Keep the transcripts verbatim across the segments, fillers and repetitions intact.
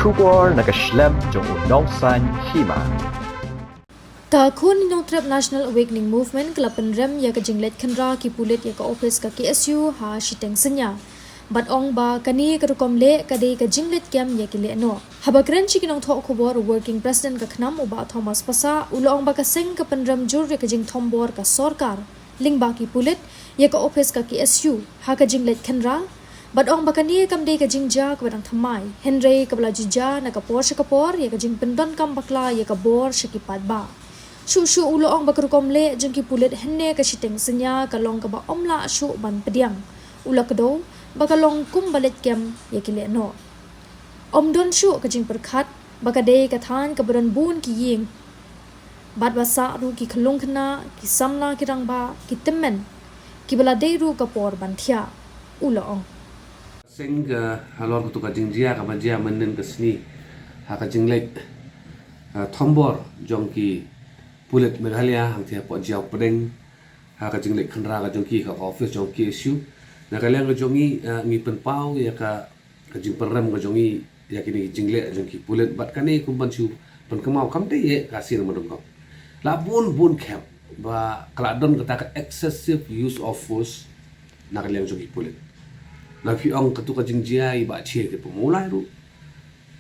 Khubor na ka shlem jong u nongsan hima. Ka khun nongtrep National Awakening Movement ka la pynrem ïa ka jingleit khynra ki pulit ïa ka ophis ka K S U ha shiteng synñia. Bad ong ba kane ka rukom leh ka dei ka jingleit kem ïa ki lehnoh. Haba kren sha ki nongthoh khubor u Working President ka KHNAM u Bah Thomas Passah u la ong ba ka seng ka pynrem jur ïa ka jingthombor ka sorkar lyngba ki pulit ïa ka ophis ka K S U ha ka jingleit khynra. Bad ong ba kane kam dei ka jingjia kaba dang thymmai, hynrei kaba la ju jia na ka por sha ka por ïa ka jingpyndonkam bakla ïa ka bor sha ki paidbah. Shuh shuh u la ong ba ka rukom leh jong ki pulit hynne ka shiteng synñia ka long kaba ym lah shuh ban pdiang. U la kdew ba ka long kum ba leit kem ïa ki lehnoh. Ym don shuh ka jingpyrkhat ba ka dei ka thaiñ kaba don bun ki ïing. Bad ba sah ruh ki khyllung khynnah, ki samla ki rangbah, ki tymmen, kiba la dei ruh ka por ban thiah, u la ong. Seng ka halor katu ka jingjia kaba jia mynnin ka sngi ha ka jingleit, ah, thombor jong ki pulit Meghalaya hangtei hapoh Jaiaw Pdeng ha ka jingleit khynra ka jong ki ha ka office jong K S U. Na ka liang ka jong ngi, ah, ngi pynpaw ïa ka ka jingpynrem ka jong ngi ïa kine ki jingleh jong ki pulit bad kane kum ban shu pynkynmaw kam dei ïa ka sien mynnyngkong. La bun bun khep ba ka la don kata ka excessive use of force na ka liang jong ki pulit. La phi ong katu ka jingjia i Bah Thier ki pynmulai ruh.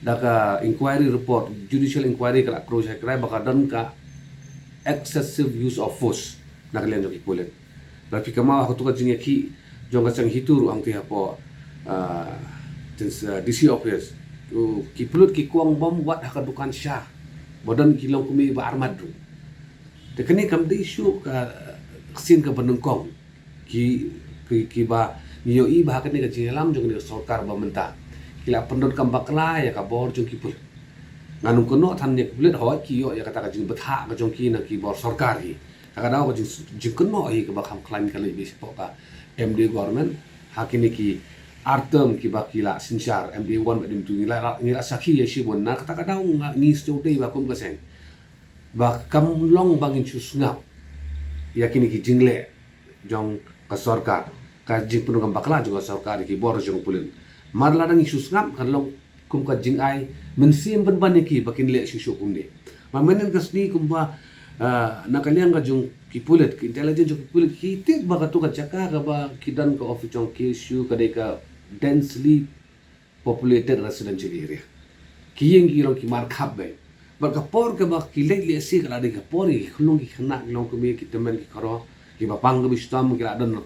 Da ka inquiry report, judicial inquiry ka la kynnoh shai kynnoh ba ka don ka excessive use of force na ka liang jong ki pulit. Lada phi kynmaw ha katu ka jingïakhih jong ka seng HITO ruh hangtei hapoh, ah, jin, ah, D C office. Ki pulit ki kwah bom wat ha ka dukan sha. Ba don ki longkmie ba armed ruh. Te kane kam dei shuh ka sien kaba nyngkong. Ki, ki, kiba ngi ïohi ba ha kane ka jingïalam jong kane ka sorkar ba mynta ki la pyndonkam bakla ïa ka bor jong ki pulit. Ngan ym kynnoh than ïa ki pulit hooid ki ïoh ïa kata ka jingbthah ka jong ki na ki bor sorkar hi. Ka ka daw ka jing, jingkynnoh hi kaba kham khlaiñ ka leit beit shapoh ka M D A government ha kine ki ar term kiba ki la synshar, M D A one bad M D A two ngi la, ngi la sakhi ïa shibun. Na kata ka daw nga, ngi sngewthuh ba kum ka seng ba kam long ba ngin shu sngap ïa kine ki jingleh jong ka sorkar, ka jingpyndonkam bakla jong ka sorkar ïa ki bor jong pulit. Mar lada ngi shu sngap kan long kum ka jingai mynsiem pynban ïa ki ba kin leh shuh shuh kumne. Ba mynnin ka sngi kumba, ah, na ka liang ka jong ki pulit, ki intelligence jong ki pulit ki tip ba katu ka jaka kaba ki don ka office jong K S U ka dei ka densely populated residential area. Ki ïing ki long ki markhap beit. Bad ka por kaba ki leit lehse ka la dei ka por ïa ki khyllung ki khynnah ki longkmie ki tymmen ki khyro kiba pang kiba shitom ki la don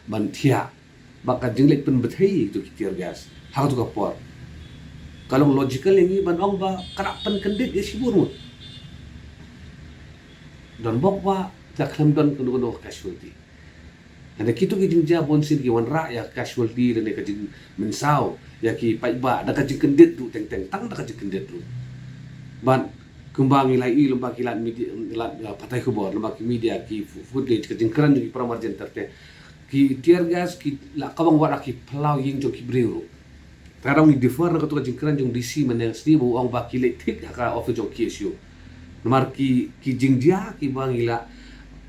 ban thiah. Bad ka jingleit pynbthei ïa kitu ki tear gas ha katu ka por ka long logical ïa ngi ban ong ba ka la pynkyndit ïa shibun ngut. Don bok ba ka khlem don kano kano ka casualty. Hynrei kitu ki jingjia bunsien ki wanrah ïa ka casualty lane ka jingmynsaw ïa ki paidbah da ka jingkyndit ruh teng teng, tang da ka jingkyndit ruh. Bad kumba ngi la ïohi lyngba ki lad media, lad, uh, pathai khubor, lyngba ki media, ki fu-, footage, ka jingkren jong ki para marjan ter ter. Ki tear gas ki la kawang wat ha ki phyllaw ïing jong ki briew ruh. Te ka daw ngi defer na katu ka jingkren jong D C mynne ka sngi ba u ong ba ki leit thik ha ka office jong K S U. Namar ki, ki jingjia kiba ngi la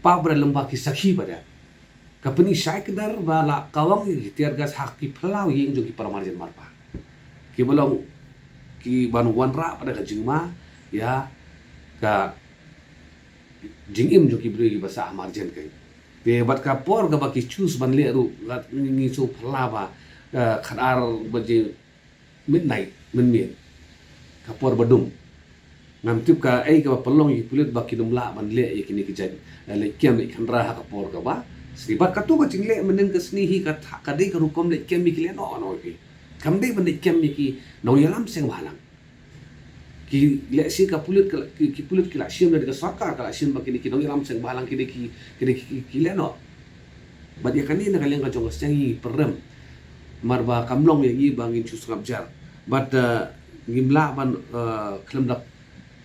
pab bad lyngba ki sakhi bad ïa ka pyni shai kdar ba la kawang ïa ki tear gas ha ki phyllaw ïing jong ki para marjan marpa. Kiba long ki ban wanrah pat da ka jingma ïa ka jingim jong ki briew kiba sah ha marjan ka. Te bad ka por kaba ki choose ban leh ruh, la ngi shu phylla ba, eh, khatar baje midnight mynmiet. Ka por ba dum. Ngam tip kaei kaba pynlong ïa ki pulit ba kin ym lah ban leh ïa kine ki jait, eh, leit kem leit khynra ha ka por kaba. Sngewbha katu ka jingleh mynnin ka sngi hi ka tha-, ka dei ka rukom leit kem ïa ki lehnoh noh ïa ki. Kam dei ban leit kem ïa ki nongïalam seng bhalang. Ki lehse ka pulit ka la, ki, ki pulit ki la shim, lane ka sorkar ka la shim ba kine ki nongïalam seng bhalang kine ki, kine ki, ki, ki lehnoh. Bad ïa kane na ka liang ka jong ka seng ngi pyrem. Namar ba kam long ïa ngi ba ngin shu sngap jar. Bad, eh, ngim lah ban, eh, khlem da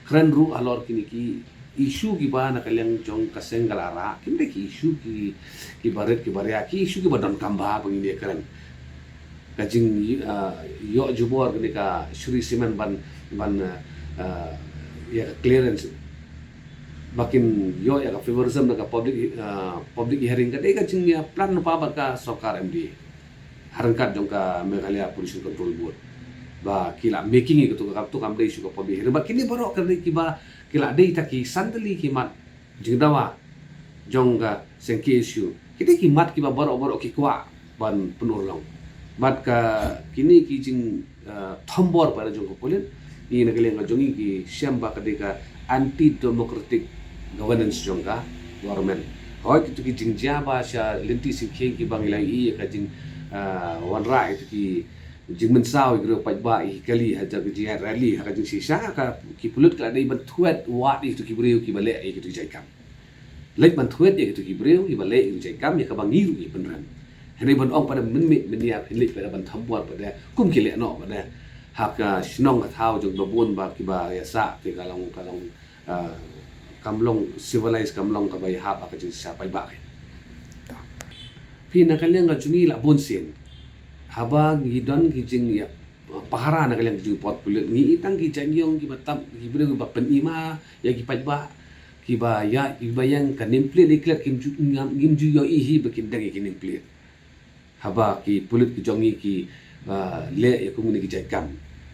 kren ruh halor kine ki issue kiba na ka liang jong ka seng ka la rah. Kim dei ki issue ki, kiba rit kiba ria, ki issue kiba donkam bha ba ngin ïa kren. Ka jing, ah, ïoh jubor kane ka Shree Cement ban, ban, ah, ah, ïa ka clearance. Ba kin ïoh ïa ka favorism na ka public, ah, public hearing ka dei ka jingïaplan lypa bad ka sorkar M D A. Ha ryngkat jong ka Meghalaya Pollution Control Board. ba ki la making ïa katu ka kam, tu kam dei shuh ka pop ïa ki. Ba kine baroh ka dei kiba ki la dei ta ki san tylli ki mat jingdawa jong ka seng K S U. Ki dei ki mat kiba baroh baroh ki kwah ban pynurlong. Bad ka kine ki jing, uh, thombor para jong ka pulit, ngi na ka liang ka jong ngi ki shem ba ka dei ka anti democratic governance jong ka government. Hoi kitu ki jingjia ba sha lynti syngkien kiba ngi la ïohi ïa ka jing, uh, wanrah ïa kitu ki jingmynsaw ïa ki briew paidbah ïa ki kali ha ka jingïaid rally ha ka jingshisha ka ki pulit ka la dei ban thwet wad ïa kitu ki briew kiba leh ïa kitu ki jait kam. Leit ban thwet ïa kitu ki briew kiba leh ïa kitu ki jait kam ïa kaba ngi ruh ngi pynrem. Hynrei ban ong pat mynmiet mynïap, hynrei pat ban thombor pat kum ki leh noh pat ha ka shnong ka thaw jong ba bun ba kiba ïa sah te ka long ka long, ah, kam long civilized, kam long kaba ïahap ha ka jingshisha paidbah. Phi, na ka liang ka jong ngi la bun sien haba ngi don ki jing ïa pahara na ka liang ka jong ki por pulit, ngi i tang ki jaiñiong kiba tam, ki briew kiba pynima ïa ki paidbah, kiba ïa, kiba ïeng ka name plate lei klet, kim ju ngam, ngim ju ïohi hi ba kin dang ïa ki name plate. Haba ki pulit ki jong ngi ki, ah, leh ïa kum kine ki jait kam.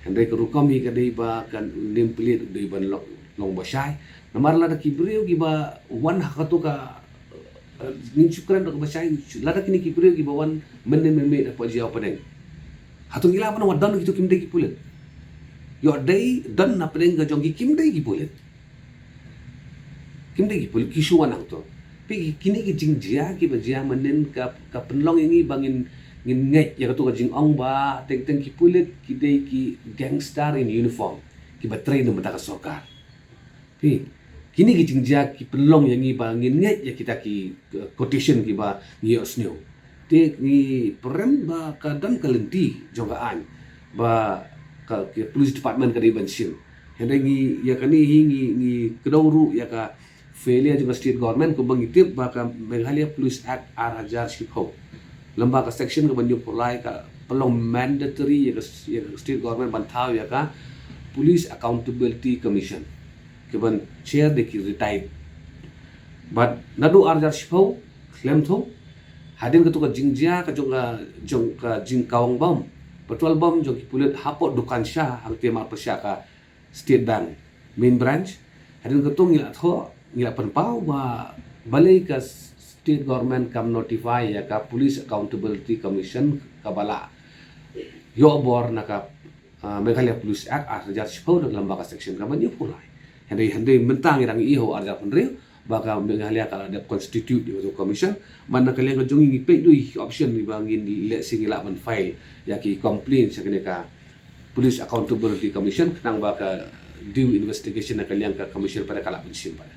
Hynrei ka rukom hi ka dei ba ka name plate dei ban long, long ba shai. Namar lada ki briew kiba wan ha katu ka, eh, ngin shu kren da kaba shai, lada kine ki briew kiba wan mynnin mynmiet hapoh Jaiaw Pdeng, hato ngi lah ban ong ba don kitu kim dei ki pulit? Ïoh dei don na pdeng ka jong ki kim dei ki pulit. Kim dei ki pulit, ki shu wan hangto. Phi, kine ki jingjia kiba jia mynnin ka, ka pynlong ïa ngi ba ngin, ngin ngeit ïa katu ka jingong ba teng teng ki pulit ki dei ki gangster in uniform kiba train na bynta ka sorkar. Phi, kine ki jingjia ki pynlong ïa ngi ba ngin ngeit ïa kita ki, eh, quotation kiba ngi ïohsngew. Te ngi pyrem ba ka don ka lynti jong ka aiñ ba ka, ka police department ka dei ban shim. Hynrei ngi ïa kane hi ngi, ngi kdew ruh ïa ka failure jong ka state government, kumba ngi tip ba ka Meghalaya Police Act ar hajar shiphew, lem bad ka section kaba hynñiewphew lai, ka pynlong mandatory ïa ka, ïa ka state government ban thaw ïa ka Police Accountability Commission, kaban chair da ki retired. Bad naduh ar hajar shiphew khlem thung, hadien katu ka jingjia ka jong ka, jong ka jingkawang bom, patrol bom jong ki pulit hapoh dukan sha hangtei marpyrshah ka State Bank main branch. Hadien katu ngi la thoh, ngi la pynpaw ba balei ka state government kam notify ïa ka Police Accountability Commission kaba la ïoh bor na ka, ah, Meghalaya Police Act ar hajar shiphew na ka lem bad ka section kaba hynñiewphew lai. Hynrei, hynrei mynta ngi dang ïohi ha u ar hajar hynriew ba ka Meghalaya ka la dep constitute ïa katu ka commission. Bad na ka liang ka jong ngi ngi peit duh ki option kiba ngin leh, shisha ngi lah ban file ïa ki complaint sha kane ka Police Accountability Commission khnang ba ka due investigation na ka liang ka commission pat ka lah ban shim pat.